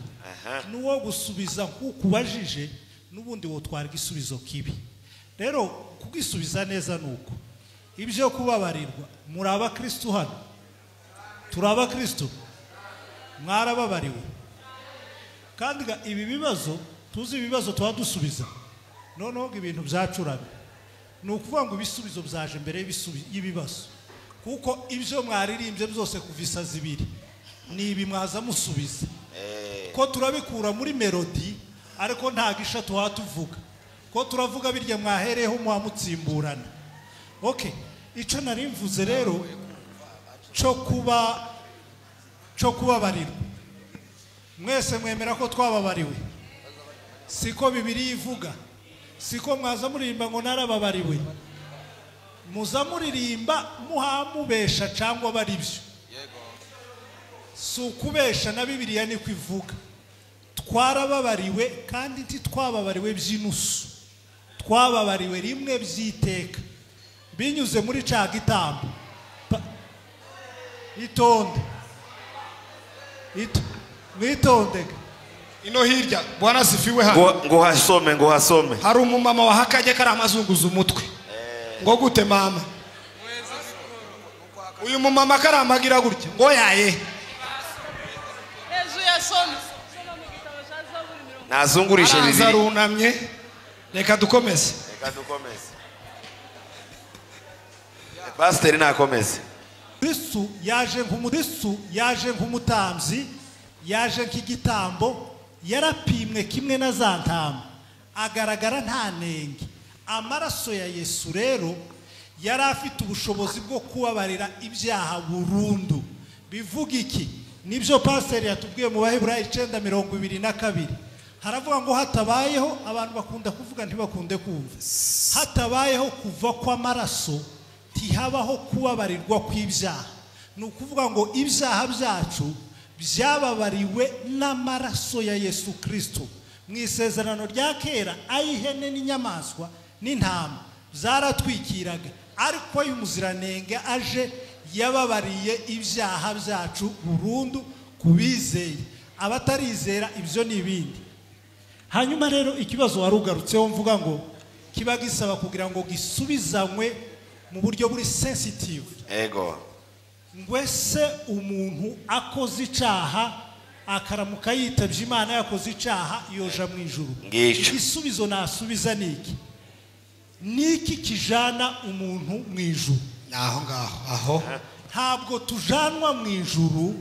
nuwo gusubiza nk'ukubajije n'ubundi wotwara igisubizo kibi. Rero kugisubiza neza nuko ibyo kubabarirwa, muri abakristo hano, turi abakristo, mwarababariwe. Kandi ibi bibazo tuzi, ibibazo tuba dusubiza noneho ibintu byacuramye, ni ukuvuga ngo ibisubizo byaje mbere y'ibibazo, kuko ibyo mwaririmbye byose kuva isazi ibiri ni ibi mwaza musubiza, ko turabikura muri melodi ariko nta gisha tuha tuvuga, ko turavuga birya mwahereho muhamutsimburana. Okay, ico nari mvuze rero cyo kubabarirwa, mwese mwemera ko twababariwe, siko Bibiliya ivuga, siko mwaza muririmba ngo narababariwe, muza muririmba muhamubesha cyangwa bari byo. Si ukubesha, na Bibiliya niko ivuga. Twarababariwe kandi ntitwababariwe by'inusu, twababariwe rimwe by'iteka binyuze muri ca gitambo. Itonde, mwitonde. Ino hirya Bwana sifiwe hano. Ngo hasome, ngo hasome. Hari umumama wahakajye kari amazunguza umutwe. Ngo gute mama? Uyu mumama karamagira gutya ngo yaye. Nazungurishe bibiri. Azarunamye. Reka dukomeze. Reka dukomeze. Pasiteri nakomeze. Kristu yaje nk'umutambyi, yaje nk'igitambo, yarapimwe kimwe na za ntama, agaragara nta nenge. Amaraso ya Yesu rero yari afite ubushobozi bwo kubabarira ibyaha burundu. Bivuga iki? Nibyo pasiteri yatubwiye mu Baheburayo 9:22. Haravuga ngo hatabayeho, abantu bakunda kuvuga ntibakunde kumva, hatabayeho kuva kw'amaraso ntihabaho kubabarirwa kw'ibyaha. Ni ukuvuga ngo ibyaha byacu byababariwe n'amaraso ya Yesu Kristo. Mu isezerano rya kera ay'ihene n'inyamaswa n'intama zaratwikiraga, ariko ay'umuziranenge aje yababariye ibyaha byacu burundu kubizeye. Abatarizera ibyo ni ibindi. Hanyuma rero ikibazo warugarutseho mvuga ngo kiba gisaba kugira ngo gisubizanywe mu buryo buri sensitive. Ego. Ngwese umuntu akoze icaha akaramuka yitabye Imana yakoze icaha yoja mu ijuru. Igisubizo nasubiza niki? Niki kijana umuntu mu ijuru? Aho ngaho aho. Ntabwo tujanwa mu ijuru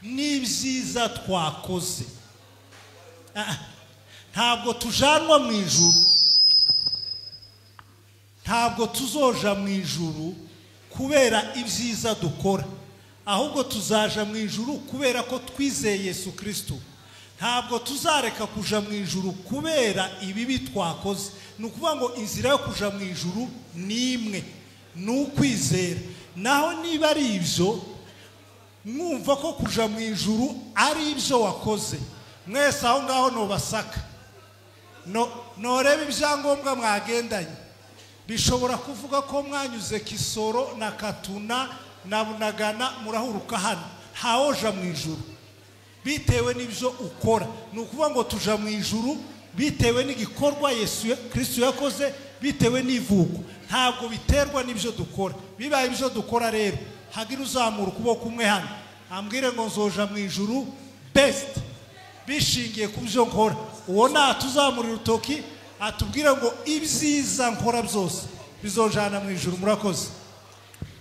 n'ibyiza twakoze. Ntabwo tujanwa mu ijuru, ntabwo tuzoja mu ijuru kubera ibyiza dukora, ahubwo tuzaja mu ijuru kubera ko twizeye Yesu Kristo. Ntabwo tuzareka kuja mu ijuru kubera ibibi twakoze. Ni ukuvuga ngo inzira yo kuja mu ijuru ni imwe, ni ukwizera. Naho niba ari ibyo mwumva ko kuja mu ijuru ari ibyo wakoze, mwese aho ngaho nobasaka noreba ibyangombwa mwagendanye, bishobora kuvuga ko mwanyuze Kisoro na Katuna na Bunagana murahuruka hano, ntawoja mu ijuru bitewe n'ibyo ukora. Ni ukuvuga ngo tuja mu ijuru bitewe n'igikorwa Yesu Kristo yakoze, bitewe n'ivuko, ntabwo biterwa n'ibyo dukora. Bibaye ibyo dukora rero, hagira uzamura ukuboko kumwe hano ambwire ngo nzoja mu ijuru best bishingiye ku byo nkora, uwo natuzamurira urutoki atubwire ngo ibyiza nkora byose bizojana mu ijuru. Murakoze.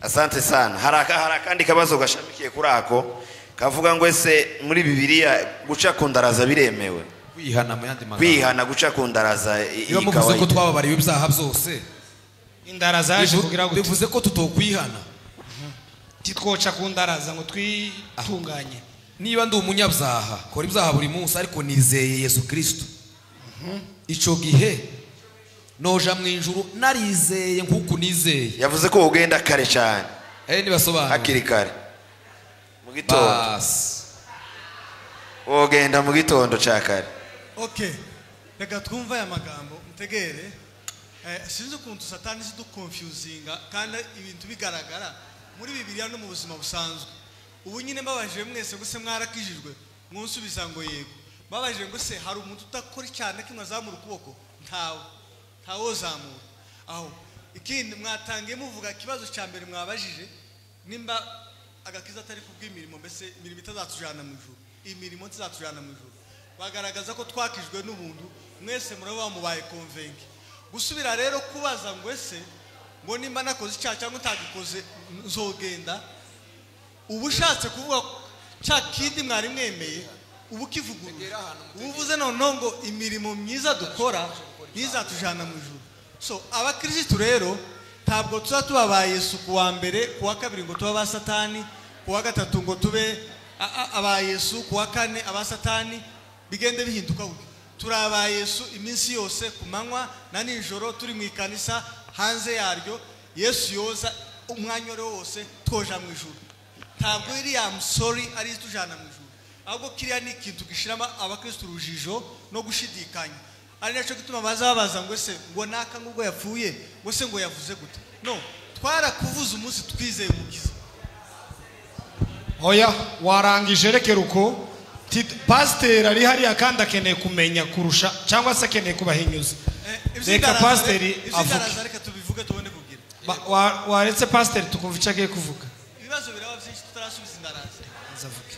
Asante sana. Hari akandi kabazo gashamikiye kuri ako kavuga ngo ese muri Bibiliya guca ku ndaraza biremewe? Kwihana mu yandi magambo. Kwihana guca ku ndaraza. Iyo muvuze ko twababariwe ibyaha byose, indaraza yaje kugira ngo bivuze ko tutokwihana, titwoca ku ndaraza ngo twitunganye. Niba ndi umunyabyaha kora ibyaha buri munsi ariko nizeye Yesu Kristo, ico gihe noja mu ijuru narizeye nkuko nizeye. Yavuze ko ugenda kare cyane. Nibasobanura hakiri kare mu gitondo. Ugenda mu gitondo cya kare. Okay, reka twumva aya magambo mutegere. Sinzi ukuntu Satani ziduconfusinga kandi ibintu bigaragara muri Bibiliya no mu buzima busanzwe. Ubu nyine mbabajije mwese ngo se mwarakijijwe, mwunsubiza ngo yego. Mbabajije ngo se hari umuntu utakora cyane kimwe azamura ukuboko? Ntawe, ntawe zamura. Aho ikindi mwatangiye muvuga ikibazo cya mbere mwabajije, nimba agakiza atari kubw'imirimo, mbese imirimo itazatujana mu ijuru, imirimo itazatujana mu ijuru, bagaragaza ko twakijwe n'ubuntu. Mwese muraba mubaye convenke. Gusubira rero kubaza ngo ese ngo nimba nakoze icyaha cyangwa ntagikoze nzogenda, ubu ushatse kuvuga cya kindi mwari mwemeye ubu kivugurura, ubuvuze noneho ngo imirimo myiza dukora ntizatujana mu ijuru. So abakirisitu rero ntabwo tuza tubabaye Yesu ku wa mbere, ku wa kabiri ngo tube aba Satani, ku wa gatatu ngo tube aba Yesu, ku wa kane aba Satani, bigende bihinduka gutyo. Turi aba Yesu iminsi yose, ku manywa na nijoro, turi mu ikanisa, hanze yaryo. Yesu yoza umwanya wose twoja mu ijuru. Ntabwo iriya sorry ari tujana mu ijuru, ahubwo kiriya ni ikintu gishiramo abakristo urujijo no gushidikanya. Ari nacyo gituma bazabaza ngo ese ngo naka ngubwo yapfuye, ngo se ngo yavuze gute? No, twarakuvuza umunsi twizeye umukiza. Oya, warangije rekera uko. Pasiteri ari hariya kandi akeneye kumenya kurusha, cyangwa se akeneye kubahinyuza. Reka pasiteri avuge. Reka tubivuge tubone kugira. Waretse pasiteri tukumva icyo agiye kuvuga. Ibibazo biraba byinshi tutarasubiza indaraza. Azavuge.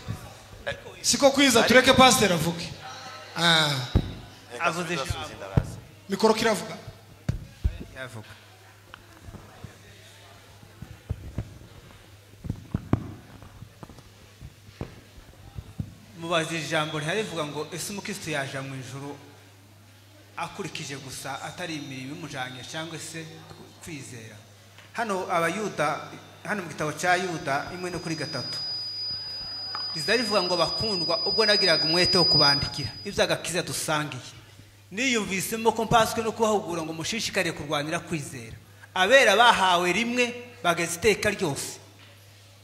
Siko kwiza, tureke pasiteri avuge. Avuze. Mikoro kiravuga. Yavuga. Mubaza ijambo rihari rivuga ngo ese umukristo yaja mu ijuru akurikije gusa atari imirimo imujanye cyangwa se kwizera. Hano abayuda, hano mu gitabo cya Yuda 1:3 riza rivuga ngo bakundwa, ubwo nagiraga umwete wo kubandikira iby'agakiza dusangiye, niyumvisemo ko mpaswe no kubahugura ngo mushishikare kurwanira kwizera. Abera bahawe rimwe bageze iteka ryose.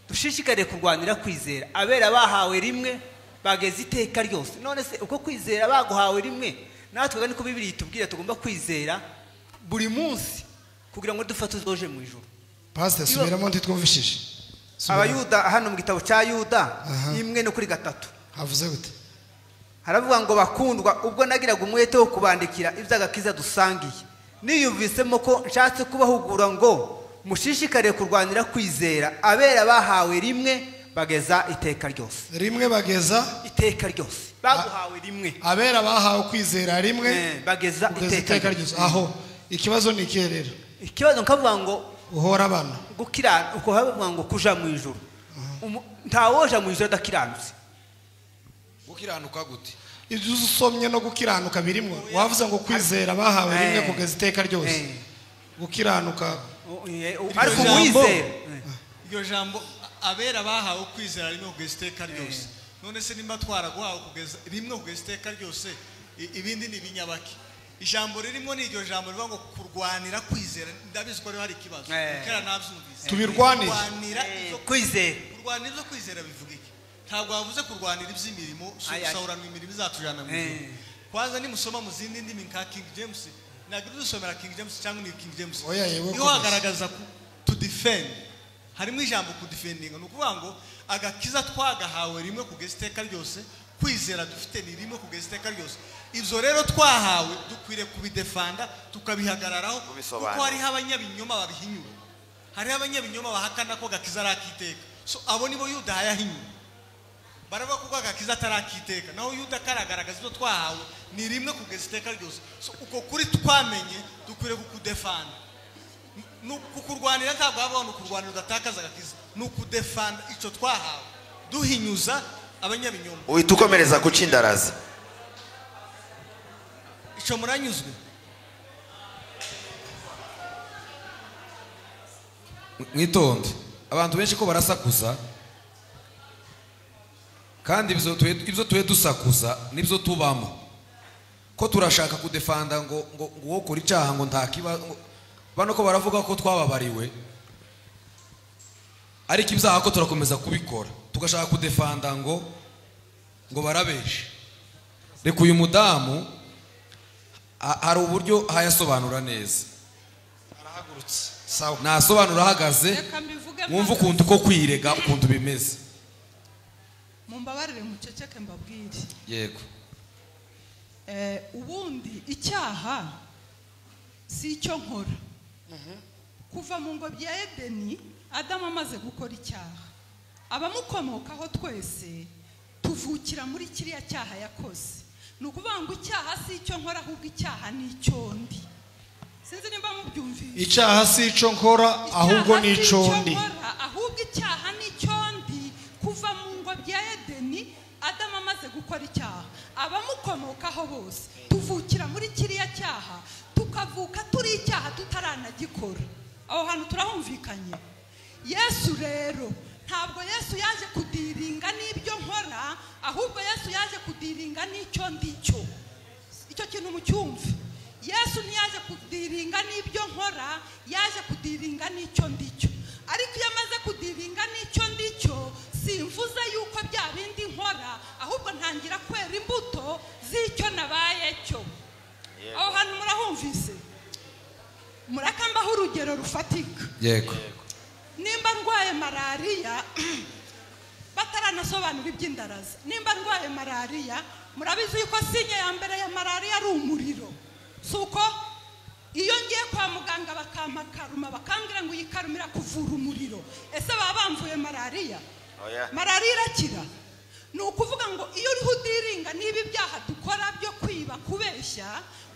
Dushishikare kurwanira kwizera. Abera bahawe rimwe bageze iteka ryose. None se uko kwizera baguhawe rimwe, natwe niko Bibiliya itubwira tugomba kwizera buri munsi kugira ngo dufate uzoje mu ijuru. Pastor, subiramo ntitwumvishije. Abayuda hano mu gitabo cya Yuda 1:3 havuze gute? Haravuga ngo bakundwa, ubwo nagiraga umwete wo kubandikira iby'agakiza dusangiye, niyumvisemo ko nshatse kubahugura ngo mushishikare kurwanira kwizera. Abera bahawe rimwe bageza iteka ryose. Rimwe bageza iteka ryose. Baguhawe rimwe. Abera bahawe kwizera rimwe bageza iteka ryose. Aho ikibazo ni ikihe rero? Ikibazo nkavuga ngo uhora abana gukirana, uko havuga ngo kuja mu ijuru. Ntawoja mu ijuru adakiranutse. Gukiranuka gute? Ibyo usomye no gukiranuka birimo. Wavuze ngo kwizera bahawe rimwe kugeza iteka ryose. Gukiranuka ariko wizera iryo jambo abera bahawe kwizera rimwe kugeza iteka ryose. None se nimba twaraguhawe kugeza rimwe kugeza iteka ryose, ibindi ni ibinyabaki. Ijambo ririmo ni iryo jambo rivuga ngo kurwanira kwizera. Ndabizi ko hari ikibazo kera nabyumvise. Tubirwanire kwizera. Kurwanira ibyo kwizera bivuga iki? Ntabwo bavuze kurwanira iby'imirimo, gusahurana imirimo izatujana mu ijuru. Kwanza nimusoma mu zindi ndimi nka King James, ntabwo dusomera King James cyangwa ni King James. Niho hagaragaza to defend. Harimo ijambo kudefendinga, ni ukuvuga ngo agakiza twagahawe rimwe kugeza iteka ryose, kwizera dufite ni rimwe kugeza iteka ryose. Ibyo rero twahawe dukwiriye kubidefanda tukabihagararaho, kuko hariho abanyabinyoma babihinyura. Hariho abanyabinyoma bahakana ko agakiza ari akiteka. So abo nibo Yuda yahinyura. Baravuga ko agakiza atari akiteka, naho Yuda karagaragaza ibyo twahawe ni rimwe kugeza iteka ryose. So uko kuri twamenye dukwiriye kukudefanda. Kukurwanira ntabwo habaho ni ukurwanira udatakaza agakiza, ni ukudefanda icyo twahawe duhinyuza abanyabinyoma. Uhita ukomereza ku cy'indaraza. Icyo muranyuzwe? Mwitonde, abantu benshi ko barasakuza, kandi ibyo tuwe dusakuza nibyo tubamo. Ko turashaka kudefanda ngo ngo ngo ukora icyaha ngo ntakiba. Bano ko baravuga ko twababariwe, ariko ibyaha ko turakomeza kubikora, tugashaka kudefanda ngo barabeshe. Reka uyu mudamu hari uburyo hayasobanura neza. Arahagurutse. Sawa. Nasobanura ahagaze, mwumva ukuntu ko kwirega ukuntu bimeze. Mumbabarire muceceke mbabwire. Yego. Ubundi icyaha si icyo nkora. Kuva mu ngobyi ya Edeni, Adamu amaze gukora icyaha, abamukomokaho twese tuvukira muri kiriya cyaha yakoze. Ni ukuvuga ngo icyaha si icyo nkora, ahubwo icyaha ni icyo ndi. Sinzi nimba mubyumvise. Icyaha si icyo nkora, ahubwo ni icyo ndi. Ahubwo icyaha ni icyo ndi. Kuva mu ngobyi ya Edeni, Adamu amaze gukora icyaha, abamukomokaho bose tuvukira muri kiriya cyaha, tukavuka turi icyaha tutaranagikora. Aho hantu turahumvikanye. Yesu rero ntabwo Yesu yaje kudiringa n'ibyo nkora, ahubwo Yesu yaje kudiringa n'icyo ndicyo. Icyo kintu mucyumve. Yesu ntiyaje kudiringa n'ibyo nkora, yaje kudiringa n'icyo ndicyo. Ariko iyo amaze kudiringa n'icyo ndicyo, simvuze yuko bya bindi nkora, ahubwo ntangira kwera imbuto z'icyo nabaye cyo. Aho hantu murahumvise? Murakambaho urugero rufatika. Yego. Nimba ndwaye malaria, bataranasobanura iby'indaraza. Nimba ndwaye malaria, murabizi yuko sinye ya mbere ya malaria ari umuriro. Suko iyo ngiye kwa muganga bakampa karuma, bakambwira ngo uyikarumira kuvura umuriro. Ese baba bamvuye malaria? Malaria irakira. Ni ukuvuga ngo iyo uriho udiringa niba ibyaha dukora byo kwiba kubeshya,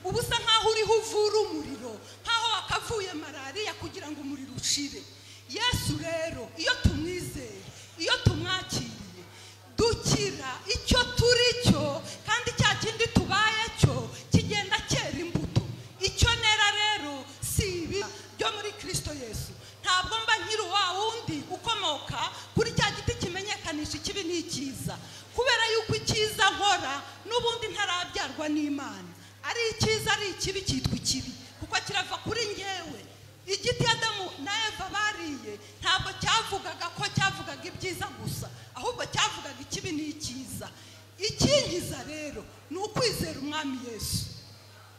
uba usa nkaho uriho uvura umuriro, nkaho wakavuye malaria kugira ngo umuriro ushire. Yesu rero iyo tumwizeye, iyo tumwakiriye, dukira icyo icyiza, kubera yuko icyiza nkora n'ubundi ntarabyarwa n'Imana, ari icyiza ari ikibi cyitwa ikibi kuko kirava kuri ngewe. Igiti Adamu na Eva bariye ntabwo cyavugaga ko cyavugaga ibyiza gusa, ahubwo cyavugaga ikibi n'icyiza. Ikinkiza rero ni ukwizera Umwami Yesu.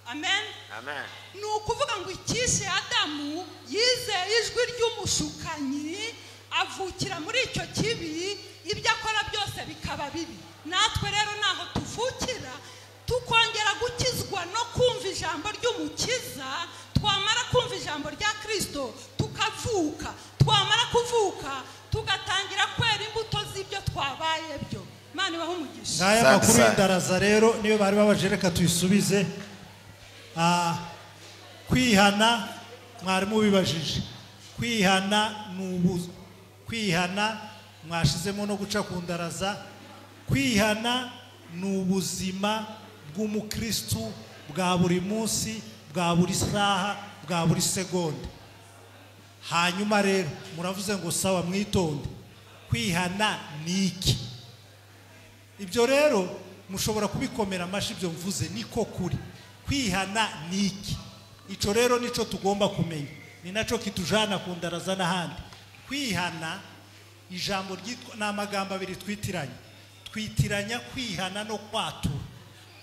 Amen. Amen. Ni ukuvuga ngo icyishe Adamu yizeye ijwi ry'umushukanyi, avukira muri icyo kibi, ibyo akora byose bikaba bibi. Natwe rero naho tuvukira tukongera gukizwa no kumva ijambo ry'Umukiza, twamara kumva ijambo rya Kristo tukavuka, twamara kuvuka tugatangira kwera imbuto z'ibyo twabaye byo. Imana ibahe umugisha. Ngaya makuru y'indaraza rero niyo bari babaje, reka tuyisubize. Kwihana mwarimu bibajije, kwihana ni kwihana mwashizemo no guca ku ndaraza. Kwihana ni ubuzima bw'umukristu bwa buri munsi, bwa buri saha, bwa buri segonda. Hanyuma rero muravuze ngo sawa mwitonde, kwihana ni iki? Ibyo rero mushobora kubikomera amashi, ibyo mvuze niko kuri. Kwihana ni iki? Ico rero nico tugomba kumenya, ni naco kitujana ku ndaraza n'ahandi. Kwihana, ijambo ryitwa ni amagambo abiri twitiranya. Twitiranya kwihana no kwatura.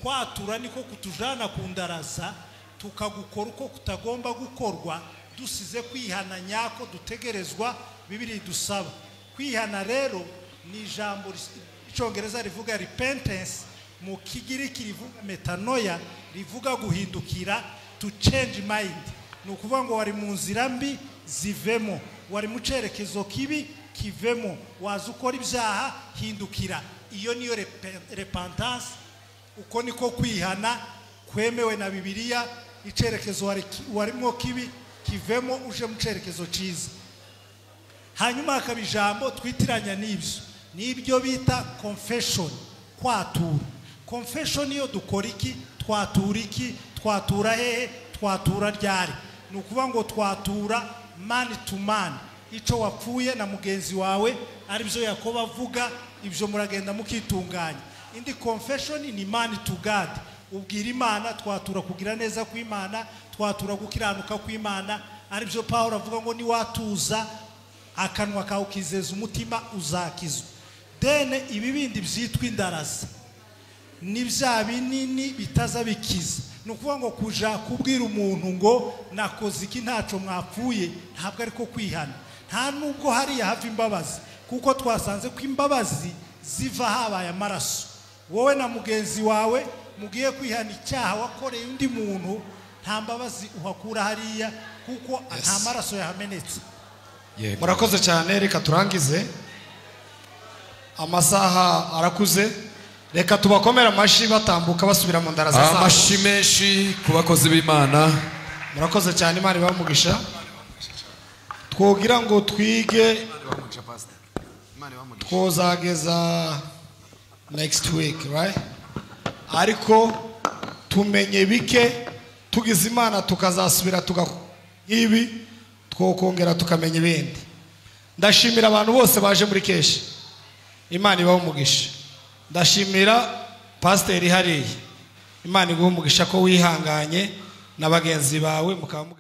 Kwatura niko kutujana ku ndaraza, tukagukora uko kutagomba gukorwa, dusize kwihana nyako dutegerezwa Bibiri dusaba. Kwihana rero ni ijambo icongereza rivuga repentance, mu Kigiriki rivuga metanoia, rivuga guhindukira, to change mind. Ni ukuvuga ngo wari mu nzira mbi zivemo, wari mu cerekezo kibi kivemo, waza ukora ibyaha hindukira. Iyo niyo repentance. Uko niko kwihana kwemewe na Bibiliya. Icerekezo warimo kibi kivemo, uje mu cerekezo ciza. Hanyuma hakaba ijambo twitiranya n'ibyo, nibyo bita confession, kwatura. Confession iyo dukora iki? Twatura iki? Twatura hehe? Twatura ryari? Ni ukuvuga ngo twatura man to man, ico wapfuye na mugenzi wawe, aribyo Yakobo avuga, ibyo muragenda mukitunganya. Indi confession ni man to God, ubwira Imana, twatura kugira neza kw'Imana, twatura gukiranuka kw'Imana, aribyo Paulo avuga ngo ni watuza akanwa kawe ukizeza umutima uzakizwa. Dene ibi bindi byitwa indaraza ni bya binini bitaza bikiza. Ni ukuvuga ngo kuja kubwira umuntu ngo nakoze iki ntaco mwapfuye, ntabwo ariko kwihana. Nta nubwo hariya hava imbabazi, kuko twasanze ko imbabazi ziva habaye amaraso. Wowe na mugenzi wawe mugiye kwihana icyaha wakoreye undi muntu, nta mbabazi uhakura hariya kuko nta maraso yahamenetse. Murakoze cyane, reka turangize, amasaha arakuze. Reka tubakomera amashi batambuka basubira mu ndaraza zabo. Amashi menshi ku bakozi b'Imana. Murakoze cyane, Imana ibahe umugisha. Twogira ngo twige twozageza next week, right? Ariko tumenye bike, tugize Imana tukazasubira ibi twokongera tukamenya ibindi. Ndashimira abantu bose baje muri keshi, Imana ibahe umugisha. Ndashimira pasiteri hariya, Imana iguhe umugisha ko wihanganye na bagenzi bawe mukaba.